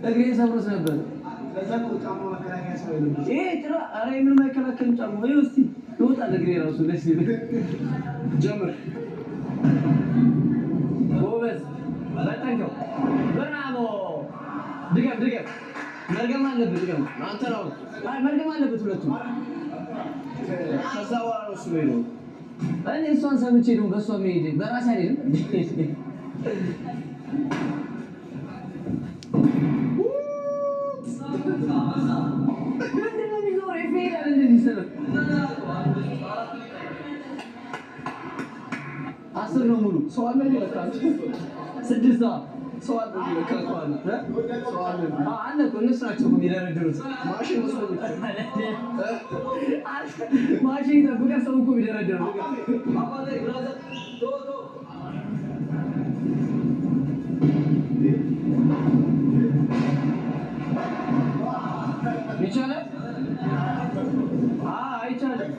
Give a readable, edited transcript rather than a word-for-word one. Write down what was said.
እግሬን ሰብሮት ነበር። ይሄ ጭራ ኧረ ምንም አይከላከልም ጫማው። ይኸው እስኪ ይወጣል እግሬ ራሱ ደስ ይላል። ጀምር። ጎበዝ በጠንከው። ብራቮ። ድገም ድገም። መርገም አለብህ ድገም። አንተ ነው። አይ መርገም አለበት ሁለቱም። ከዛ በኋላ ነው እሱ የሚሄደው። እኔ እሷን ሰምቼ ደግሞ በእሷ መሄድ በራሴ አልሄድም። ምንድን ነው የሚዞረው? ኤፍ ይሄዳል እንደዚህ ስለው 10 ነው ሙሉ። ሰው አለ እንዴ ለካ? 6 ሰው አለ እንዴ ለካ? ከኋላ ሰው አለ እንዴ? አለ እኮ፣ እነሱ ናቸው እኮ የሚደረድሩት። ማሽን መስሎኝ እኮ። ማሽን ይጠብቀህ ሰው እኮ የሚደረድረው። ይቻላል? አይቻልም።